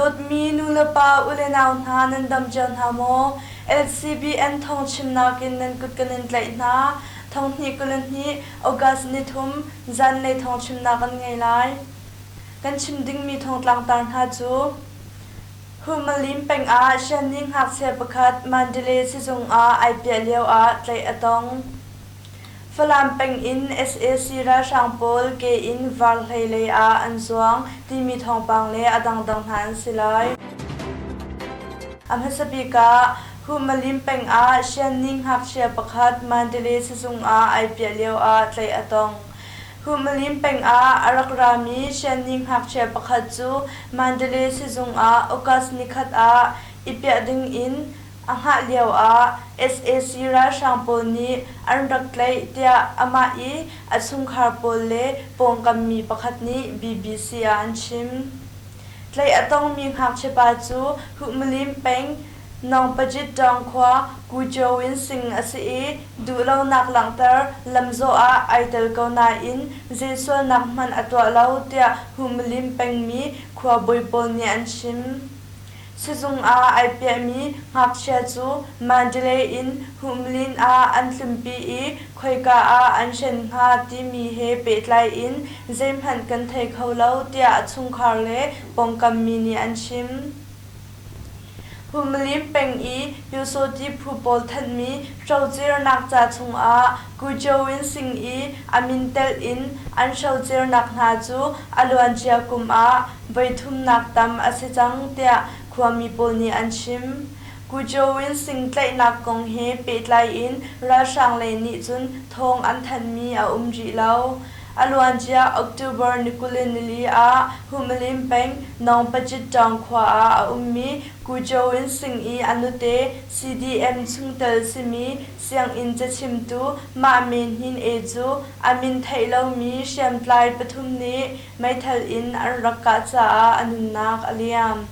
Dawtmi nulepa ulenau hna nan dam cio hna maw? LCBN thawngchimnak in nan kut kan in tlaih hna. Thonghnih 22 August nithum zanlei thawngchimnak kan ngei lai. Kan chim dingmi thawngtlangtar hna cu Humalim peng ah Shanni ngakchia pakhat Mandalay sizung ah ai piah lio ah tlaih a tong. Falam peng in sac ralhrang pawl ke in Varhlei lei ah an zuang timi thawngpang le a dangdang hna an si lai. A hmasa bik ah Humalim peng ah Shanni ngakchia pakhat Mandalay sizung ah ai piah lio ah tlaih a tong. Humalim peng ah a rak rami Shanni ngakchia pakhat cu Mandalay sizung ah August nikhat ah i piah ding in a hngah lioah sac ralhrang pawl nih an rak tlaih tiah amah i a chungkhar pawl le pawngkam mi pakhat nih BBC ah an chim. Tlaih a tongmi ngakchiapa cu Huhmalim peng Nawngpajit Taung khua Kujawin Sing a si i duhlonak langhter lamzawh ah ai tel ko nain zei sualnak hmanh a tuah lo tiah Huhmalim pengmi khuabawi pawl nih an chim. Sizung ah ai piahmi ngakchia cu Mandalay in Humlin ah an tlunpi i khoika ah an hren hnga timi he pehtlai in zeihmanh kan thei kho lo tiah a chungkhar le pawngkam mi nih an chim. Humlin peng i Pyusawhti phu pawl thanhmi hrocernak ca chungah Kujawin Sing i a min telh in an hrocernak hna cu a luancia kum ah voithumnak tam a si cang tiah khuami pawl nih an chim. Kujawin Sing tlaihnak kong he pehtlai in ralhrang lei nih cun thawng an thanhmi a um rih lo. A luancia October ni 24 ah Humalim peng Nawngpajit Taung khua ah a ummi Kujawin Sing i a nute CDM chungtel simi sianginn cachimtu Mah Men Hnin E cu a min theih lomi hriamtlai pathum nih meithal in an rak kah caah a nunnak a liam.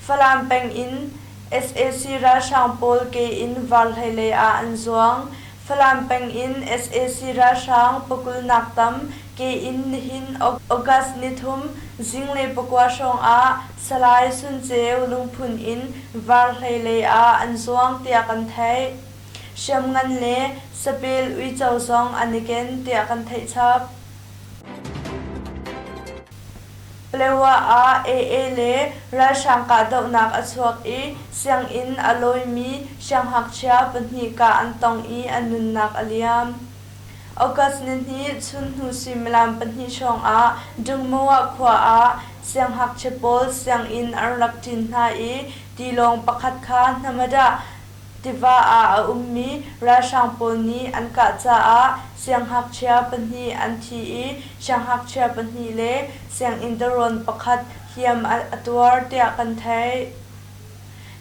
Falam peng in sac ralhrang pawl ke in Varhlei lei ah an zuang. Falam peng in sac ralhrang pakulnak tam ke in nihin August nithum zinglei pakua hrawng ah Salai Sun Ceu lungphun in Varhlei lei ah an zuang tiah kan theih. Hriamngan le sapel uico zong an i ken tiah kan theih chap. Palewa ah AA le ralhrang kahdohnak a chuak i sianginn a lawimi siangngakchia pahnih kah an tong i an nunnak a liam. August nihnih chunhnu suimilam pahnih hrawng ah Dungmoah khua ah siangngakchia pawl sianginn an rak ṭin hna i tilawng pakhat kha Hnamadah Tiva ah a ummi ralhrang pawl nih an kah caah siangngakchia pahnih an thi i siangngakchia pahnih le sianginn darawn pakhat hliam a tuar tiah kan theih.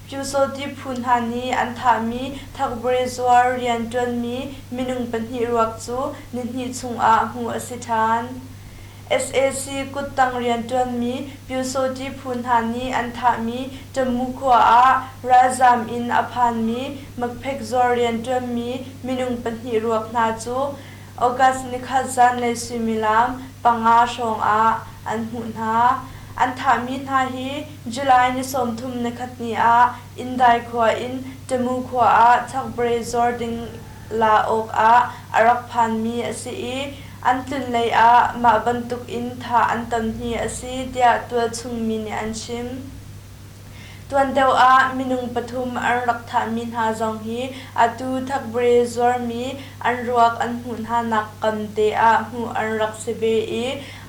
Pyusawhti phu hna nih an thahmi thakbare zuar rianṭuanmi minung pahnih ruak cu nihnih chungah hmuh a si ṭhan. Sac kuttang rianṭuanmi Pyusawhti phu hna nih an thahmi Tamu khua ah ralzaam in a phanmi makphek zuar rianṭuanmi minung pahnih ruak hna cu August nikhat zanlei suimilam panga hrawng ah an hmuh hna. An thahmi hna hi July ni 30 nikhat ni ah Indai khua in Tamu khua ah chakbre zuar ding la awkah a rak phanmi a si i an tlunlei ah mah bantuk in thah an ton hi a si tiah tualchung mi nih an chim. Tuan deuh ah minung pathum an rak thahmi hna zong hi atu thakbre zuarmi an ruak an hmuh hnanak kam te ah hmuh an rak si ve i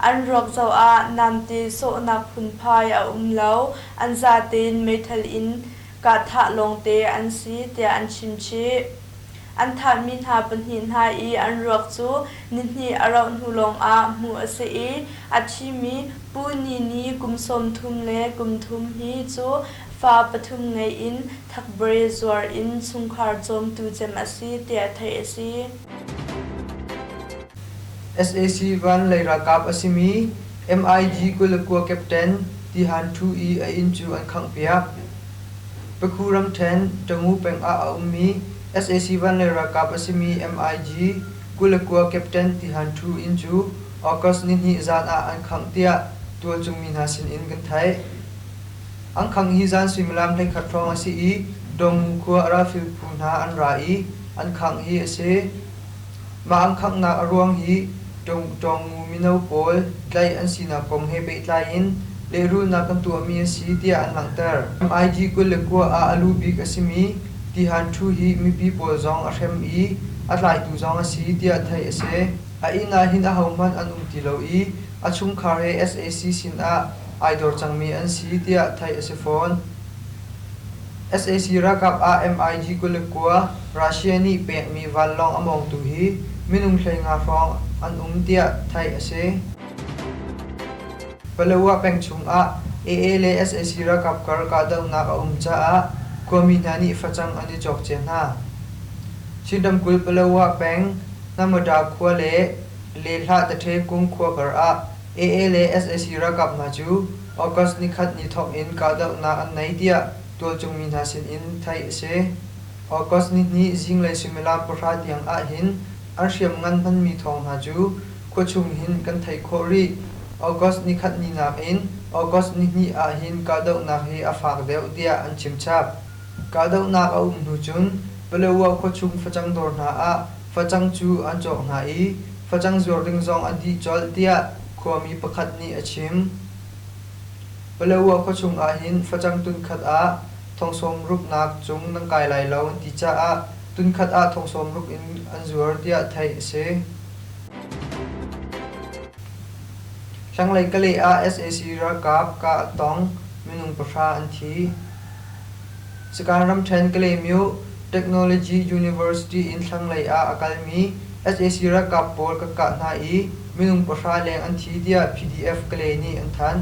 an ruak zoh ah namte sawhnak phunphai a um lo, an zatein meithal in kahthah lawngte an si tiah an chim chih. An thahmi hna pahnih hna i an ruak cu nihnih a rauh hnu lawngah hmuh a si i a thimi Pu Ni Ni kum 33 hi cu fa pathum ngei in thakbre zuar in chungkhar cawmtu cem a si tiah theih a si. Sac van lei ralkap a simi MiG 29 captain Tihan Thu i a inn cu an khanghpiak. Pakhu ramṭhen, Tamu peng ah a ummi sac vanlei ralkap a simi MiG 29 captain Tihan Thu inn cu August nihnih zan ah an khangh tiah tualchung mi hna sinin kan theih. An khangh hi zan suimilam 11 hrawng a si i Dongmu khua a ralfil phu hna an ra i an khangh hi a si. Mah an khanghnak a ruang hi Dongmu mino pawl tlaih an sinak kong he pehtlai in lehrulnak kan tuahmi a si tiah an langhter. MIG 29 ah a lu bik a simi Tihan Ṭhu hi mipi pawl zong a hrem i a tlaitu zong a si tiah theih a si. A inn ah hin ahohmanh an um ti lo i a chungkhar he sac sinah ai dor cangmi an si tiah theih a si fawn. Sac ralkap ah MiG 29 Russia nih pekmi vanlawng a mawngtu hi minung 15 hrawng an um tiah theih a si. Palawa peng chungah AA le sac ralkap kar kahdohnak a um caah khuami hna nih facang an i cawk cia hna. Chin ramkulh Palawa peng Namada khua le Lehlah Tathe Kung khua kar ah AA le sac ralkap hna cu August nikhat ni thawk in kahdohnak an nei tiah tualchung mi hna sin in theih a si. August nihnih zinglei suimilam 10 tiang ahhin an hriamngan hmanmi thawng hna cu khuachung hin kan theih khawh rih. August nikhat ni nakin August nihnih ahhin kahdohnak hi a fak deuh tiah an chimchap. Kahdohnak a um hnu cun Palawa khuachung facang dawr hna ah facang cu an cawk hna i facang zuar ding zong a dih colh tiah khuami pakhat nih a chim. Palawa khuachung ahhin facang tunkhat ah thong sawmruknak cung nan kai lai lo an ti caah tunkhat ah thong sawmruk in an zuar tiah theih a si. Thlanglei Kalay ah sac ralkap kah a tong, minung 10 an thi. Sakan ramṭhen Kalaymyo Technology University in thlanglei ah a kalmi sac ralkap pawl kan kah hna i minung 10 leng an thi tiah PDF Kalay nih an thanh.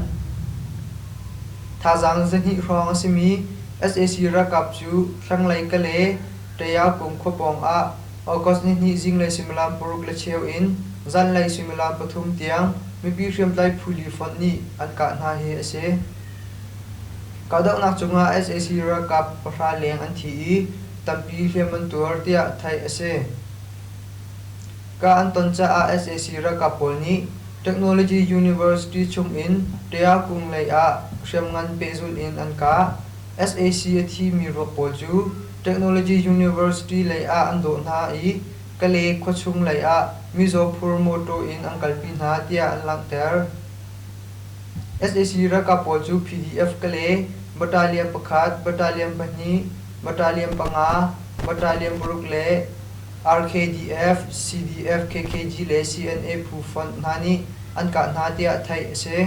Thazaang 200 hrawng a simi sac ralkap cu thlanglei Kalay Tayakung khua pawng ah August nihnih zinglei suimilam 6:15 in zanlei suimilam 3 tiang mipi hriamtlai phu li fonh nih an kah hna hi a si. Kahdohnak cungah sac ralkap 10 leng an thi i tampi hliam an tuar tiah theih a si. Kah an ton caah sac ralkap pawl nih Technology University chungin Tayakung lei ah hriamngan pehzulh in an kah. Sac a thimi ruak pawl cu Technology University lei ah an dawh hna i Kalay khuachung lei ah mizaw phur mawṭaw in an kalpi hna tiah an langhter. Sac ralkap pawl cu PDF Kalay Battalion 1, Battalion 2, Battalion 5, Battalion 6 le RKDF, CDF, KKG le CNA phu fonh hna nih an kah hna tiah theih a si.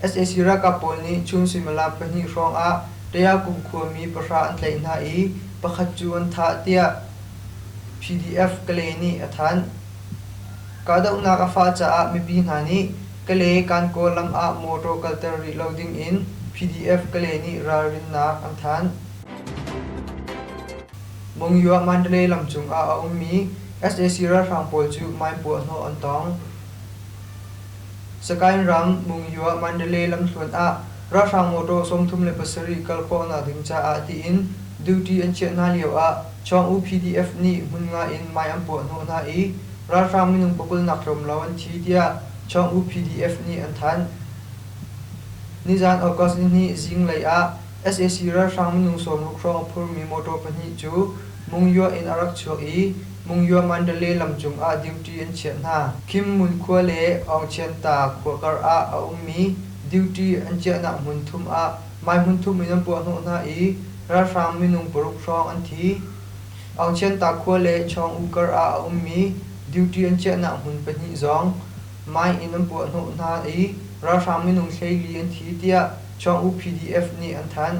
Sac ralkap pawl nih chun suimilam 2 hrawng ah Tayakung khuami 10 an tlaih hna i pakhat cu an thah tiah PDF Kalay nih a thanh. Kahdohnak a fah caah mipi hna nih Kalay Kankaw lam ah mawṭaw kalter rih lo ding in PDF Kalay nih ralrinnak an thanh. Monywa Mandalay lam cung ah a ummi sac ralhrang pawl cu mine puahhnawh an tong. Sagaing ram Monywa Mandalay lamthluan ah ralhrang mawṭaw 37 kal khawhnak ding caah tiin duty an chiah hna lio ah Chaung-U PDF nih hmun nga in mei an puahhnawh hna i ralhrang minung 20 nak tlawm lo an thi tiah Chaung-U PDF nih an thanh. Nizaan August 2 zinglei ah sac ralhrang minung 60 hrawng a phurmi mawṭaw pahnih cu Monywa in a rak chuak i Monywa Mandalay lam cungah duty an chiah hna. Khim Mun khua le Aungchianta khua kar ah a ummi duty an chiahnak hmun thum ah mai hmun thum in an puahhnawh hna i ralhrang minung 6 hrawng an thi. Aungchianta khua le Chawng-U kar ah a ummi duty an chiahnak hmun pahnih zong mai in an puahhnawh hna i ralhrang minung 14 an thi tiah Chawng-U PDF nih an thanh.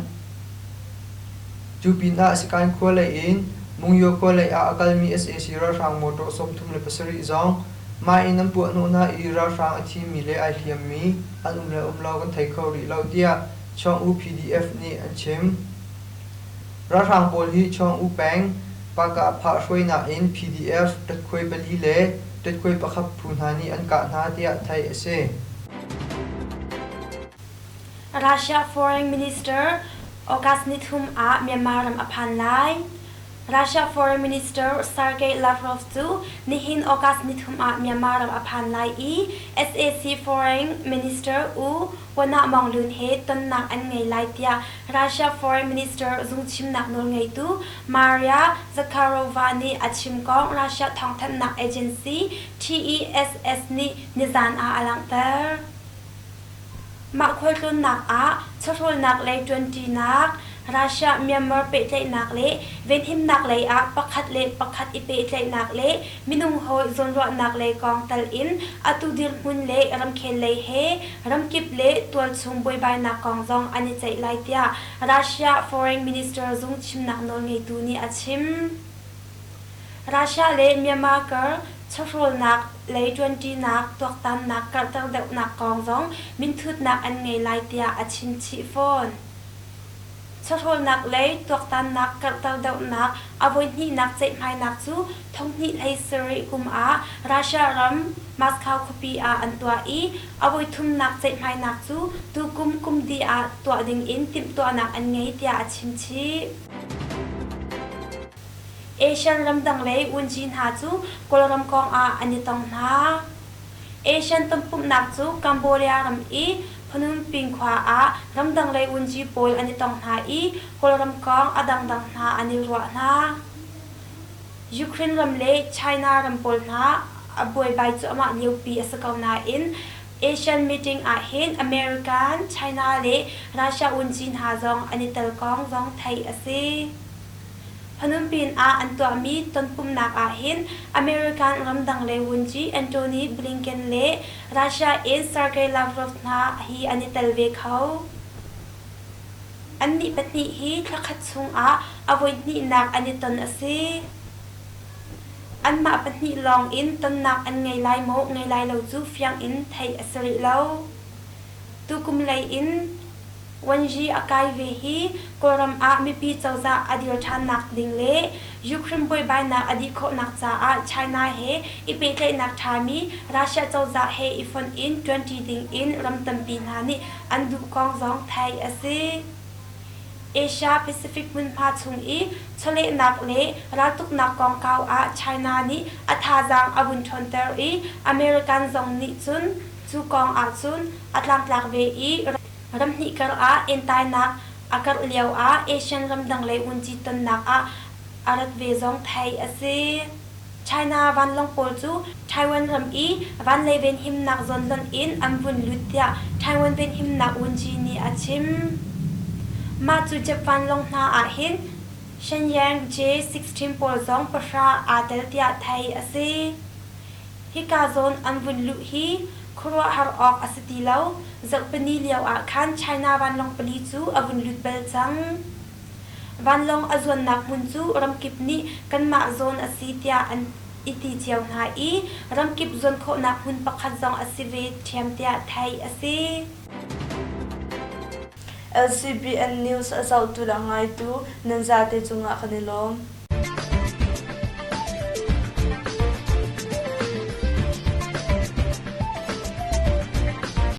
Cu pinah Sakaing khua lei in Mungyo khua lei ah a kalmi sac ralhrang mawṭaw 37 zong mah in an puahhnawh hna i ralhrang a thimi le ai hliammi an um le um lo kan thei kho rih lo tiah Chaung-U PDF nih an chim. Ralhrang pawl hi Chaung-U peng Pakah-phah hruainak in PDF ṭatkhuai 4 le ṭatkhuai 1 phu hna nih an kah hna tiah theih a si. Russia Foreign Minister August 3 ah Myanmar ram a phan lai. Russia Foreign Minister Sergei Lavrov cu nihin August nithum ah Myanmar ram a phan lai i sac Foreign Minister U Wona Maung Lwin he tonnak an ngei lai tiah Russia Foreign Minister zung chimnak nawlngeitu Maria Zakharova nih a chim kong Russia thawngthanhnak agency TASS nih nizan ah a langhter. Mah khualtlawnnak ah chawhrawlnak lei ṭuanṭinak, Russia-Myanmar pehtlaihnak le venhimnak lei ah pakhat le pakhat i pehtlaihnak le minung hawi zawnruahnak lei kong tal in atu dirhmun le ramkhel lei he ramkip le tualchung buaibainak kong zong an i ceih lai tiah Russia Foreign Minister zung chimnak nawlngeitu nih a chim. Russia le Myanmar kar chawhrawlnak lei ṭuanṭinak tuaktannak karhter deuhnak kong zong minthutnak an ngei lai tiah a chim chih fawn. Chawhrawlnak lei tuaktannak karhter deuhnak a voihnihnak ceihmainak cu thonghnih 17 kum ah Russia ram Moscow khuapi ah an tuah i a voithumnak ceihmainak cu tukum kum dih ah tuah dingin timhtuahnak an ngei tiah a chim chih. Asian ramdang lei vunci hna cu Kawlram kong ah an i tong hna. Asian tonpumhnak cu Cambodia ram i Phnom Penh khua ah ramdang lei vunci pawl an i tong hna i Kawlram kong a dangdang hna an i ruah hna. Ukraine ram le China ram pawl hna a buaibai cuahmah liopi a si ko nain Asian meeting ahhin American, China le Russia vunci hna zong an i tel kong zong theih a si. Phnom Penh ah an tuahmi tonpumhnak ahhin American ramdang lei vunci Antony Blinken le Russia in Sergei Lavrov hna hi an i tel ve kho. Annih pahnih hi thlakhat chungah a voihnihnak an i ton a si. Anmah pahnih lawng in tonnak an ngei lai maw ngei lai lo cu fiang in theih a si rih lo. Tukum lei in Wanji a kai ve hi Kawlram ah mipi cozah a dir ṭhannak ding le Ukraine buaibainak a dih khawhnak caah China he i pehtlaihnak ṭhami Russia cozah he i fonh in ṭuanṭi ding in ram tampi hna nih an duh kong zong theih a si. Asia Pacific hmunhma chung i chawlehnak le raltuknak kongkau ah China nih a thazaang a vun ṭhawnter i American zong nih cun cu kong ahcun a tlangtlak ve i ramhnih kar ah entainak a karh lio ah Asian ramdang lei vunci tonnak ah a rat ve zong theih a si. China vanlawng pawl cu Taiwan ram i vanlei venhimnak zawn lonh in an vun lut tiah Taiwan venhimnak vunci nih a chim. Mah cu jet vanlawng hna ahhin Shenyang J-16 pawl zong pahra aa tel tiah theih a si. Hika zawn an vun luh hi khuaruahhar awk a si ti lo. Zarhpini lio ah khan China vanlawng pali cu a vun lut bal cang. Vanlawng a zuannak hmun cu ramkip nih kanmah zawn a si tiah an i ti cio hna i ramkip zuan khawhnak hmun pakhat zong a si ve ṭhiam tiah theih a si. LCBN News a zohtu le a ngaitu nan zate cungah kan i lawm.